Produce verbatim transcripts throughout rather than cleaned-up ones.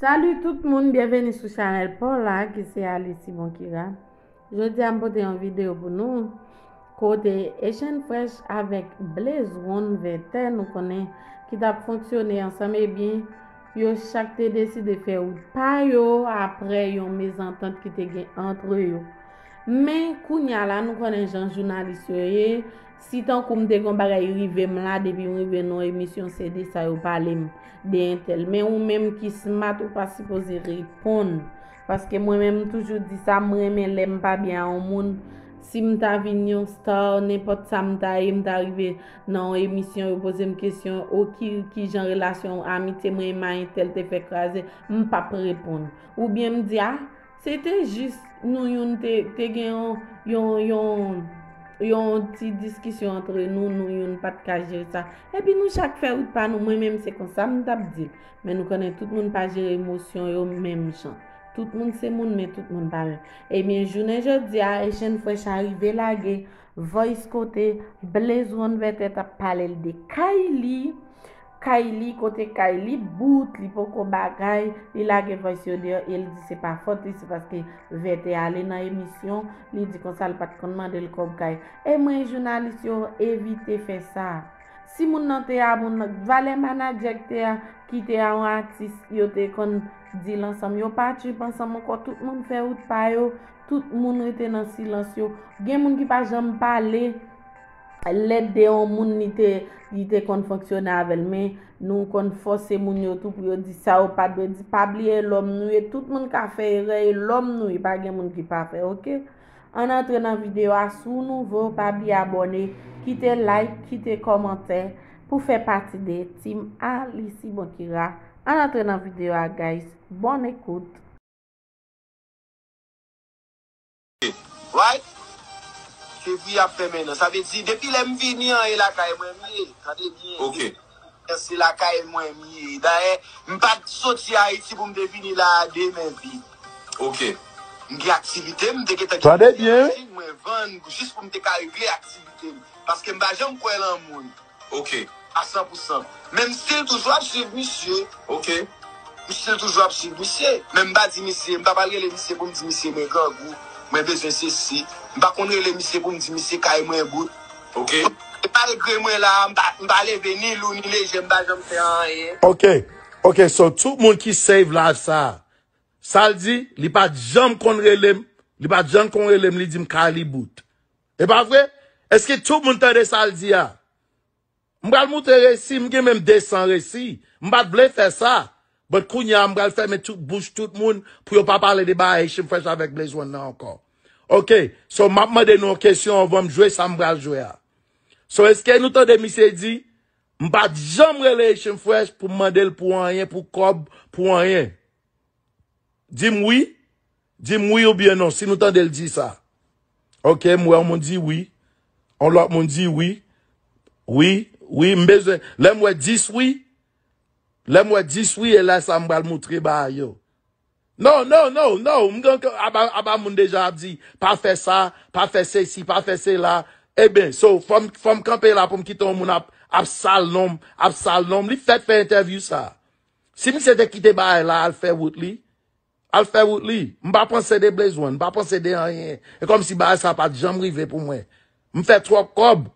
Salut tout moun, byenveni sou chanèl pa w la ki se Alice Bonkira. Jodi a m pote yon videyo pou nou kote Echann Fresh avèk Blaze One Vètè, nou konnen, ki t ap fonksyone ansanm, ebyen yo chak te deside fè wout pa yo apre yon mezantant ki te gen antre yo. Men kounye a la, nou konnen jan jounalis yo ye. Si tankou m te gen yon bagay rive m la, depi m rive nan yon emisyon, se de sa yo pale m, de entèl. Men ou menm ki smart, ou pa sipoze reponn. Paske mwen menm, m toujou di sa, m renmen lè m pa byen a yon moun. Si m ta vin yon star, nenpòt sa m ta ye, m ta rive nan yon emisyon, yo poze m kesyon, o ki, ki jan relasyon amitye mwen e entèl te fè kraze, m p ap reponn. Oubyen m di, a, se te jis nou youn te, te gen yon, yon, yon, yon ti diskisyon antre nou, nou youn pa t ka jere sa. Epi nou chak fè wout pa nou, mwen menm se konsa m t ap di l. Men nou konnen tout moun pa jere emosyon yo menm jan. Tout moun se moun, men tout moun pa menm. Ebyen, jounen jodi a, Echann Fresh a rive lage voice kote Blaze One Vètè t ap pale l de kay li. Kay li, kote kay li bout, li poko bagay, li lage voice yo deyò e l di se pa fòt li, se paske Vètè ale nan emisyon, li di konsa l pa t konn mande l kòb kay. E mwen, jounalis yo, evite fè sa. Si moun nan te a, moun nan, valè manadjè ki te a, ki te a yon atis, yo te konn di l ansanm. Yo pa trip ansanm ankò, tout moun fè wout pa yo, tout moun rete nan silans yo. Gen moun ki pa janm pale lè de yon moun li te, li te konn fonksyone avè l, men nou konn fòse moun yo tou pou yo di sa yo pa dwe di. Pa bliye lòm nou ye, tout moun ka fè erè, e lòm nou ye, pa gen moun ki pafè, oke? Ann antre nan videyo a, si w nouvo, pa bliye abòne, kite like, kite kòmantè pou fè pati de Team Alice Bonkira. Ann antre nan videyo a, guys. Bonne écoute. Right? Fevriye ap fèmen nan. Sa vle di, depi lè m vini an, e lakay mwen m ye. Tande byen. Ok. Se lakay mwen m ye. Dayè, m pa t soti Ayiti pou m te vini la a de men vid. Ok. M gen aktivite m, m te gentan gen. Tande byen. Machin mwen vann jis pou m te ka regle aktivite m. Paske m pa janm kwè lan moun. Ok. A san pou san. Men m still toujou ap swiv misye. Ok. M still toujou ap swiv misye. Men m pa di misye, m pa pral rele misye pou m di misye mwen grangou, mwen bezwen sesi. M pa konn rele misye pou m di misye kay mwen bout. Ok. E malgre mwen la, m pa, m pa leve ni lou ni lejè, m pa janm fè anyen. Ok. Ok, so tout moun ki save live sa, sa l di, li pa t janm konn rele m, li pa t janm konn rele m, li di m kay li bout. E pa vre? Èske tout moun tande sa l di a? M pral moutre resi, m gen menm de san resi. M pa t vle fè sa. But kounye a, m pral fèmen tout bouch tout moun pou yo pa pale de bagay Echann Fresh avèk Blaze One nan ankò. Ok, so m ap mande nou yon kesyon anvan m jwe sa m pral jwe a. So èske nou tande misye di, m pa t janm rele Echann Fresh pou m mande l pou anyen, pou kòb, pou anyen? Di m wi. Di m wi oubyen non si nou tande l di sa. Ok, m wè yon moun di wi. Yon lòt moun di wi. Wi, wi, m bezwen. Lè m wè dis wi, lè m wè dis wi, e lè sa m pral moutre bagay yo. No, no, no, no. M gen aba, aba moun deja ap di, pa fè sa, pa fè sesi, pa fè sela. Ebyen, so, fò m, fò m kanpe la pou m kite yon moun ap, ap sal non m, ap sal non m. Li fèk fè entèvyou sa. Si misye te kite bagay la al fè wout li, al fè wout li. M pa panse de Blaze One, m pa panse de anyen. E kòmsi bagay sa pa t janm rive pou mwen. M fè twòp kòb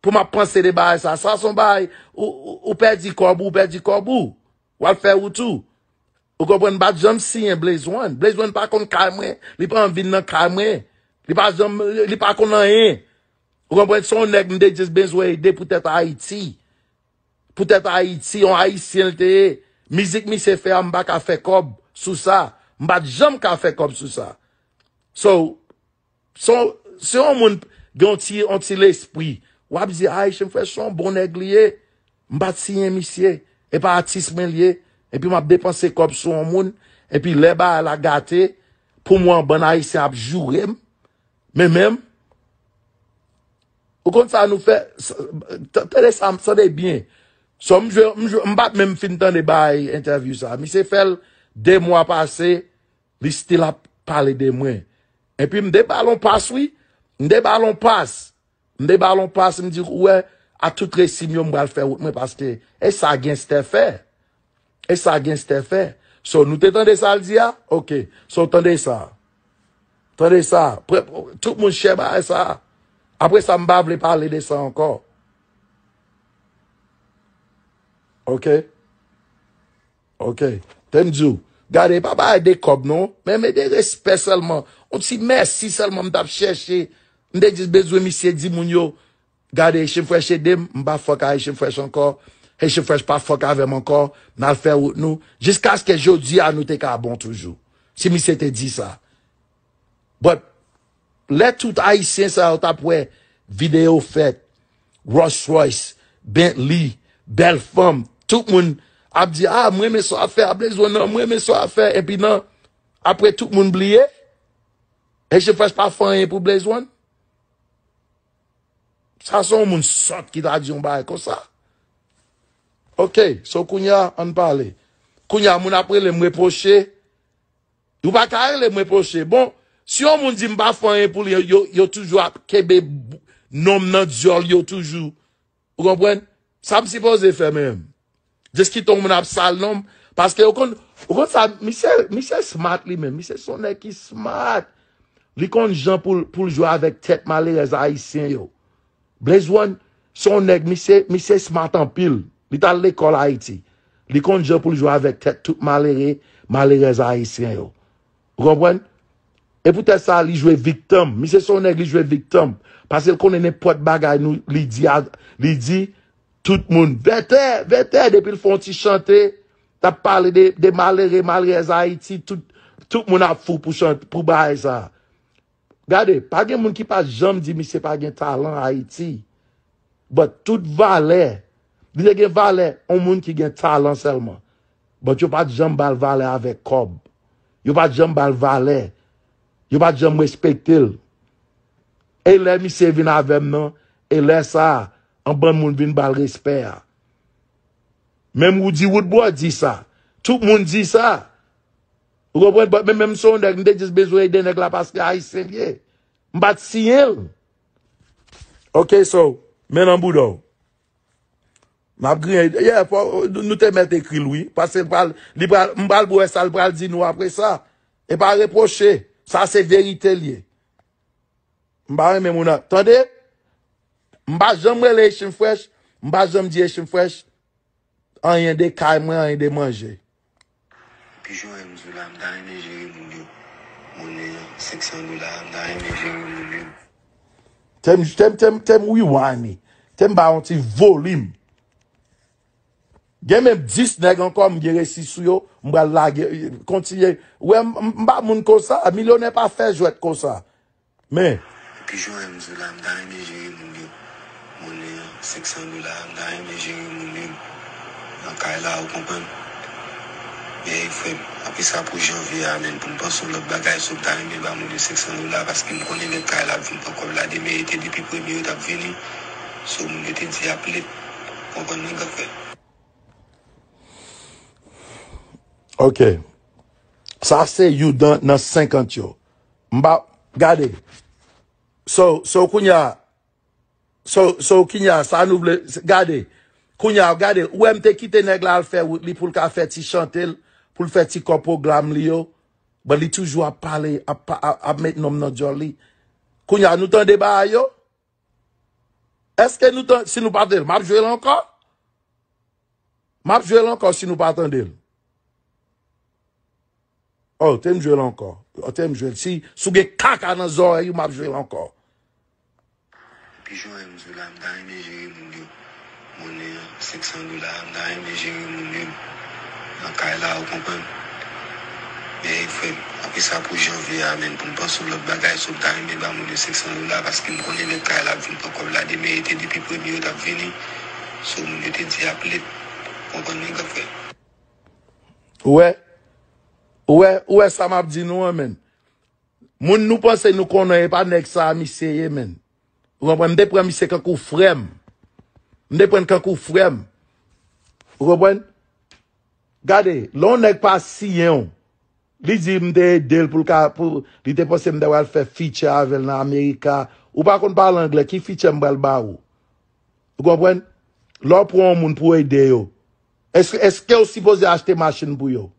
pou m ap panse de bagay sa. Sa se yon bagay, ou, ou, ou pèdi kòb ou, ou pèdi kòb ou. W al fè wout ou. Ou konprann, m pa t janm siyen Blaze One. Blaze One pa konn kay mwen, li pa janm vin nan kay mwen. Li pa janm, li pa konn anyen. Ou konprann, se yon nèg m te just bezwen ede poutèt Ayiti. Poutèt Ayiti, yon Ayisyen l te ye. Mizik misye fè a, m pa ka fè kòb sou sa. M pa t janm ka fè kòb sou sa. So, se yon, se yon moun gen yon ti, yon ti lespri. W ap di, a, Echann Fresh se yon bon nèg li ye. M pa t siyen misye. E pa atis mwen li ye. Epi m ap depanse kòb sou yon moun. Epi lè bagay la gate, pou mwen, bann Ayisyen ap joure m. Men menm, ou konn sa nou fè, tande sa, tande byen. So, m jwe, m jwe, m pa t menm fin tande bay entèvyou sa. Misye fè l de mwa pase, li still ap pale de mwen. Epi m de ba l yon pas, wi. M de ba l yon pas. M de ba l yon pas, m di, ou wè, a tout resi m yo, m pral fè wout mwen, paske e sa genstè fè. E sa genstè fè. So, nou te tande sa l di a? Ok. So, tande sa. Tande sa. Tout moun share bagay sa. Apre sa, m pa vle pale de sa ankò. Ok? Ok. Te m di w, gade, pa bagay de kòb non, men, men de respè sèlman. Yon ti mèsi sèlman m t ap chèche. M te jis bezwen misye di moun yo, gade, Haitian Fresh ede m, m pa fuck a Haitian Fresh ankò. Haitian Fresh pa fuck avè m ankò. N al fè wout nou. Jiskaske jodi a nou te ka bon toujou. Si misye te di sa. But lè tout Ayisyen sa yo t ap wè videyo fèt, Rolls Royce, Bentley, bèl fanm, tout moun ap di, ah, mwen renmen sa w ap fè a, Blaze One nan, mwen renmen sa w ap fè, epi nan, apre tout moun bliye, Haitian Fresh pa fè anyen pou Blaze One. Sa se yon moun sòt ki ta di yon bagay konsa. Ok, so kounye a, ann pale. Kounye a, moun ap rele m repwoche. Ou pa ka rele m repwoche. Bon, si yon moun di m pa fè anyen pou li, yo, yo toujou ap kenbe non m nan dyòl yo toujou. Ou konprann? Sa m sipoze fè menm. Jis kite yon moun ap sal non m. Paske ou konn, ou konn sa, misye, misye smart li menm. Misye se yon nèg ki smart. Li konn jan pou l, pou l jwe avèk tèt malerèz ayisyen yo. Blaze One, se yon nèg, misye, misye smart anpil. Li t al lekòl Ayiti. Li konn jan pou l jwe avèk tèt tout malere, malerèz ayisyen yo. Ou konprann? E poutèt sa, li jwe viktim. Misye se yon nèg, li jwe viktim. Paske l konnen nenpòt bagay nou, li di, a, li di, tout moun, vètè, vètè, depi l fè yon ti chante, t ap pale de, de malere, malerèz Ayiti, tout, tout moun ap fou pou chante, pou bagay sa. Gade, pa gen moun ki pa janm di misye pa gen talan Ayiti. But tout valè, li te gen valè, yon moun ki gen talan sèlman. But yo pa t janm ba l valè avèk kòb. Yo pa t janm ba l valè. Yo pa t janm respekte l. E lè misye vin avè m nan, e lè sa a, yon bann moun vin ba l respè a. Menm Roody Woodboy di sa. Tout moun di sa. Ou konprann? But men, menm si yon nèg, m te jis bezwen ede nèg la paske ayisyen l ye. M pa t siyen l. Ok, so, men nan bouda w. M ap griyen. Yeah, fò, nou te mèt ekri l, wi. Paske l pral, li pral, m pral wè sa l pral di nou apre sa. E pa repwoche. Sa se verite l ye. M pa renmen moun nan. Tande? M pa janm rele Haitian Fresh. M pa janm di Haitian Fresh anyen de kay mwen, anyen de manje. Pi jwenn m sou la, m ta renmen jere moun yo. Monnen an, senk san dola, m ta renmen jere moun yo. Tem, tem, tem, tem rewind li. Tem ba yon ti volim. Gen menm dis nèg ankò m gen resi sou yo, m pral lage, kontinye. Ou wè, m, m, m pa moun konsa, milyonè pa fè jwèt konsa. Men. Epi jwenn m sou la, m ta renmen jere moun yo. Monnen an, senk san dola, m ta renmen jere moun yo. Nan kay la, ou konprann? Men, frè m, apre sa pou janvye a, menm, pou m panse yon lòt bagay, so m ta renmen ba moun yo senk san dola, paske m konnen lè kay la ap vin pran kòb la demen, e te depi premye yo t ap vini. So, moun yo te di ap late. Ou konprann, nèg ap fè. Ok. Sa se you dan nan senkant yo. M pa, gade. So, so kounye a, so, so kounye a, sa nou vle, gade. Kounye a, gade, ou wè m te kite nèg la al fè wout li pou l ka fè ti chante l, pou l fè ti kòb pwogram li yo. But li toujou ap pale, ap, ap, ap met non m nan dyòl li. Kounye a, nou tande bagay yo? Èske nou tan-, si nou pa tande l, m ap jwe l ankò? M ap jwe l ankò si nou pa tande l. Oh, te m jwe l ankò. Oh, te m jwe l. Si, si w gen kaka nan zòrèy ou, m ap jwe l ankò. Pi jwenn m sou la, m ta renmen jere moun yo. Monnen an, senk san dola, m ta renmen jere moun yo. Nan kay la, ou konprann? Men, frè m, apre sa pou janvye a, menm, pou m panse yon lòt bagay, so m ta renmen ba moun yo senk san dola, paske m konnen lè kay la ap vin pran kòb la demen, e te depi premye yo t ap vini. So, moun yo te di ap late. Ou konprann, nèg ap fè. Ou wè? Ou wè, ou wè sa m ap di nou an, menm? Moun nou panse nou konnen, e pa nèg sa a misye ye, menm. Ou konprann? M te pran misye kankou frè m. M te pran l kankou frè m. Ou konprann? Gade, lè yon nèg pa siyen w, li di m te ede l pou l ka, pou, li te panse m te pral fè feature avè l nan Amerika. Ou pa konn pale anglè, ki feature m pral ba ou? Ou konprann? Lè w pran yon moun pou ede yo, èske, èske w sipoze achte machin pou yo?